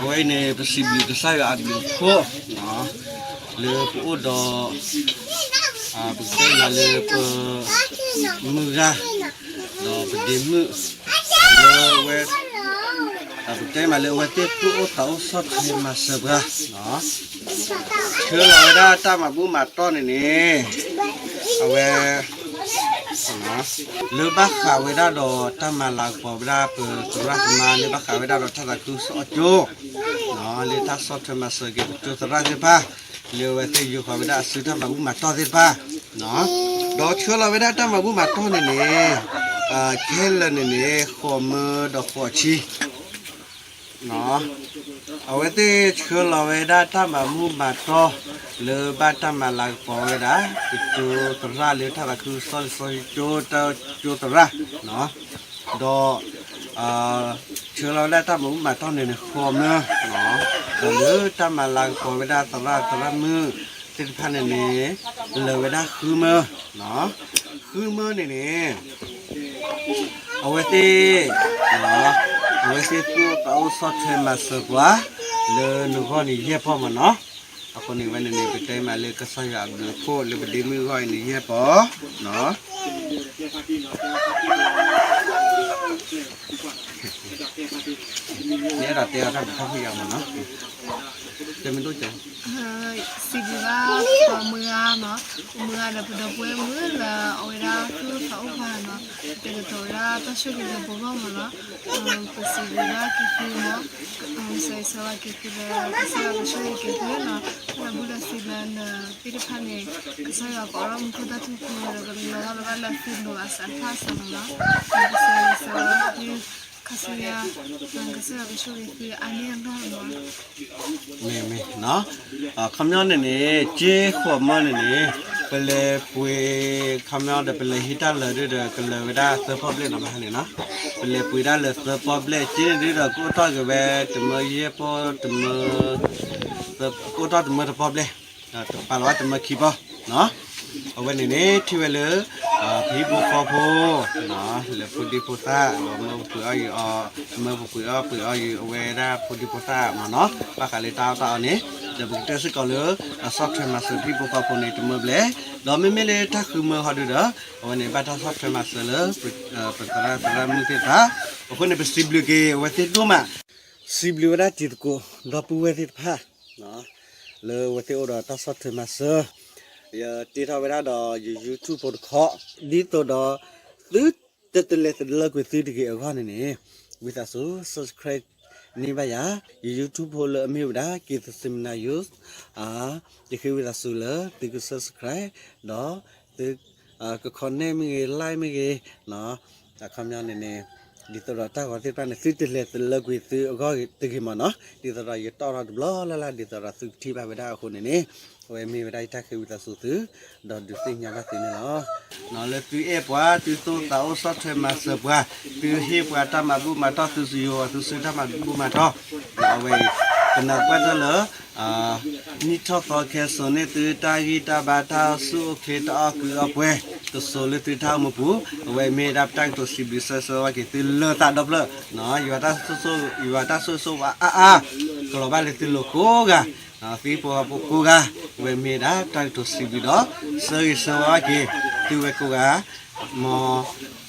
အဝဲအံၤန့ၣ် ပစံးဘျုးကစၢ်ယွၤအဘျုးအဖှိၣ် လၢပအိၣ်ဒီး ပကတဲမးလၢပ မုၢ်ဂၤ ဒီးပဒ့မုၣ် လၢအဝဲ ပကတဲမးလၢအဝဲသ့ၣ်သူၣ်အိၣ်သးအိၣ်ဆီၣ်ထွဲမၤစၢၤပှၤ ဆှၢလီၤဝဲဒၣ်တၢ်မၤဘူၣ်မၤတီၢ်န့ၣ်န့ၣ် အဝဲ လၢဘၣ်ဃးဝဲဒၣ်ဒီးတၢ်မၤလၤကပီၤဝဲဒၣ်ပသရၣ်သမါ လၢဘၣ်ဃးဝဲဒၣ်ဒီးတၢ်သးခုကစီၣ်အကၠိ လၢတၢ်ဆီၣ်ထွဲမၤစၢၤက့ၤပကၠိသရၣ်သ့ၣ်တဖၣ် လၢအဝဲသ့ၣ်ယိၤဃီၤဝဲဒၣ်အစုတၢ်မၤဘူၣ်မၤတီၢ်သ့ၣ်တဖၣ် ဒီးဆှၢလီၤဝဲဒၣ်တၢ်မၤဘူၣ်မၤတီၢ်န့ၣ်န့ၣ် ခဲလၢာ်န့ၣ်န့ၣ် ဃိးမၢဒီးဃိးဆံ အဝဲသ့ၣ်ဆှၢလီၤဝဲဒၣ်တၢ်မၤဘူၣ်မၤတီၢ် လၢဘၣ်တၢ်မၤလၤကပီၤဝဲဒၣ် ပကၠိသရၣ်လၢတၢ်သးခုကစီၣ်လံာ်စီဆှံကၠိ တၢ်ကၠိသရၣ် ဒီး ဆှၢလီၤဝဲဒၣ်တၢ်မၤဘူၣ်မၤတီၢ်န့ၣ်န့ၣ် ဃိးမၢ ဒီးလၢတၢ်မၤလၤကပီၤဝဲဒၣ်သရၣ်သရၣ်မုၣ်သ့ၣ်တဖၣ်န့ၣ်န့ၣ် လၢာ်ဝဲဒၣ်ဃုမၢ ဃုမၢန့ၣ်န့ၣ် အဝဲသ့ၣ် အဝဲသ့ၣ်သူၣ်အိၣ်သးအိၣ်ဆီၣ်ထွဲမၤစၢၤပှၤ လၢနဂီၢ်န့ၣ်ယဲၢ်ပီၢ်မၢ်နီၤ. အဃိန့ၣ်ဝဲန့ၣ်န့ၣ် ပတဲမးလၢကစၢ်ယွၤအဘျုးအဖှိၣ်လၢပဒ့မုၣ်အဂီၢ်အံၤန့ၣ်ယဲၢ်ပီၢ်နီၤ. နအဲၣ်ဒိးတဲအီၤတၢ်မုာ်တၢ်ဖှံၣ်ယါမၢ်နီၤ. တဲမ့ၢ်ဒိၣ်ကၠီ စံးဘျုးဘၣ်ပမုၢ်ဂၤနီၤ, ပမုၢ်ဂၤဒီးပဒီပုၢ်ဝဲၢ်မုၢ်လၢအဝဲဒၣ်သူၣ်အိၣ်သးအိၣ်ပှၤနီၤ, ပတဲကတီၤဝဲဒၣ်တၢ်ဆိၣ်ဂ့ၤလၢပဂီၢ်မၢ်နီၤ, ပစံးဘျုးဘၣ်က့ၤသုမၢ်, စံးဆၢဘၣ်က့ၤသုလၢ ကစၢ်ယွၤကဆိၣ်ဂ့ၤက့ၤသုနီၤ, တၢ်ဘူၣ်လၢသုလၢနသ့ၣ်တဖၣ်န့ၣ်, ကစၢ်ယွၤကအိးထီၣ်မူခိၣ်တၢ်ထူၣ်ဖျိဒီးကလီၤထီၣ်လၢဘၣ်လၢသုလိၤအစးထီၣ်အစးမၢ်နီၤ, ပစံးဆၢဘၣ်သု ခါဆူညါ ကစၢ်ယွၤကဆိၣ်ဂ့ၤသုအါန့ၢ်အလီၢ်မၢ်. မ့ၢ်မ့ၢ်နီၤ, ခီပညီန့ၣ်န့ၣ် ကၠ့ဃိးမၢန့ၣ်န့ၣ် ပလဲၤပှ့ၤ ခီပညီဒီး ပလဲၤဟံးတၢ်လၢာ်ဒုဒီး ကလၢာ်ဝဲဒၣ်သၢပီၣ်ဘျဲၣ်နီၤ ဘၣ်ဟါန့ၣ်နီၤ, ပလဲၤပှ့ၤဒၣ်လၢာ်သၢပီၣ်ဘျဲၣ် ကၠ့န့ၣ်ဒုဒီး ကအိၣ်ထီၣ်က့ၤဝဲ တမၢယဲၢ်ပီၢ်တမၢ ကအိၣ်ထီၣ်တမၢတပီၣ်ဘျဲၣ်, ပာ်လီၤဝဲတမၢခံပီၢ်နီၤ. အဝဲန့ၣ်န့ၣ် ထံၣ်ဝဲလၢ ပဟံၣ်ဖိဃီဖိ လၢဖိဒံဖိသၣ် ဒီးမၢပပှ့ၤအီၣ်ယုာ်အီၤ, မၢပပှ့ၤအီၣ်ပှ့ၤအီၣ်ယုာ် အဝဲဒၣ်ဖိဒံဖိသၣ်မၢ်နီၤ, ဘၣ်ဃးလၢတၢ်အီၣ်တၢ်အီန့ၣ်, ဒီးပကတဲစ့ၢ်ကီးလၢ အဆီၣ်ထွဲမၤစၢၤပဟံၣ်ဖိဃီဖိန့ၣ် တမၢဘျဲၣ်, ဒီးမ့မ့ၢ်လၢတၢ်ဃုမၢဟီဒုဒီး အဝဲန့ၣ် ဘၣ်တၢ်ဆီၣ်ထွဲမၤစၢၤလၢ ပသရၣ်သရၣ်မုၣ်သ့ၣ်တဖၣ်, အဃိန့ၣ် ပစံးဘျုးက့ၤအဝဲသ့ၣ်ဒိၣ်မး, စံးဘျုးဝဲဒၣ်တံၤသကိး ဒီပုၢ်ဝဲၢ်သ့ၣ်တဖၣ် လၢအဝဲသ့ၣ်အိၣ်ဒီးတၢ်ဆီၣ်ထွဲမၤစၢၤ, ယတ့ထီၣ်ဝဲဒၣ်ဒီးယ YouTube ဖိတခီ, ဒ်သိးဒီး သုတတလဲၤတလၢကွံာ်သုတဂ့ၤအဂီၢ်န့ၣ်န့ၣ်, ဝံသးစူၤ subscribe န့ၢ်ဘၣ်ယၤ, ယ YouTube ဖိလၢအမ့ၢ်ဝဲဒၣ် က့ၤသစ့မနၤ ယိၤ, ယဃ့ဝံသးစူၤလၢသုက subscribe ဒီး သု က comment မ့ၢ်ဂ့ၤ like မ့ၢ်ဂ့ၤ, အခီပညီန့ၣ်န့ၣ်, ဒ်သိးဒီးတၢ်ဂီၤသ့ၣ်တဖၣ်န့ၣ် သုတလဲၤတလၢကွံာ်သုအဂီၢ်တဂ့ၤမၢ်နီၤ, ဒ်သိးဒီးယတီၣ်ထီၣ်တဘျီလၢ်လၢ် ဒ်သိးဒီးသုကထံၣ်ဘၣ်ဝဲဒၣ်အဃိန့ၣ်န့ၣ်, အဝဲမ့ၢ်ဝဲဒၣ်ယတၢ်ဃ့ဝံသးစူၤသု, ဒီးဒုးသ့ၣ်ညါဘၣ်သုန့ၣ်လီၤ. လၢသုအဲၣ်ပှၤ သုသူၣ်သးအိၣ်ဆီၣ်ထွဲမၤစၢၤပှၤ, သုဟ့ၣ်ပှၤတၢ်မၤဘူၣ်မၤတီၢ် သုစယူၤအီၤ သုစုတၢ်မၤဘူၣ်မၤတီၢ်, ဒီးအဝဲအံၤ ကနၢ်ပၢၢ်တၢ်လၢ နံၣ်ထီၣ်သီခဲစိာ်န့ၢ်သုတၢ်ဂံၢ်တၢ်ဘါ တၢ်အိၣ်ဆူၣ်အိၣ်ချ့ တၢ်အီၣ်ကုၢ်အီၣ်ပှဲၤ တစိၤလၢသုတၢ်အိၣ်မူပူၤ, အဝဲမ့ၢ်ဒၣ်ပတၢ်ကတိၤစံးဘျုးဆၢဆၢဝဲက့ၤသုလၢသးဒီဖျၢၣ်, ယွၤတၢ်ဆိၣ်ဂ့ၤဆိၣ်ဝါအါအါ ကလီၤဘၣ်လၢသုလိၤကိးဂၤ, သုဟံၣ်ဖိဃီဖိကိးဂၤ, အဝဲမ့ၢ်ဒၣ်ပတၢ်ကတိၤစံးဘျုးဒီး ဆၢဂ့ၤဆၢဝါဘၣ်က့ၤ သုဝဲကိးဂၤ, မ်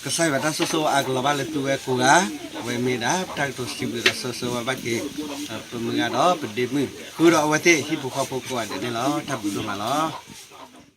ကစၢ်ယွၤတၢ်ဆိၣ်ဂ့ၤဆိၣ်ဝါအါကလီၤဘၣ်လၢသုဝဲကိးဂၤ, အဝဲမ့ၢ်ဒၣ်ပတၢ်ကတိၤစံးဘျုးဒီးဆၢဆၢဝါဘၣ်က့ၤ ပမုၢ်ဂၤဒီးပဒ့မုၣ် ဃုာ်ဒီးအဝဲသ့ၣ်ဟံၣ်ဖိဃီဖိကိးဂၤဒဲးန့ၣ်လီၤ. တၢ်ဘျုးဒိၣ်မးလီၤ.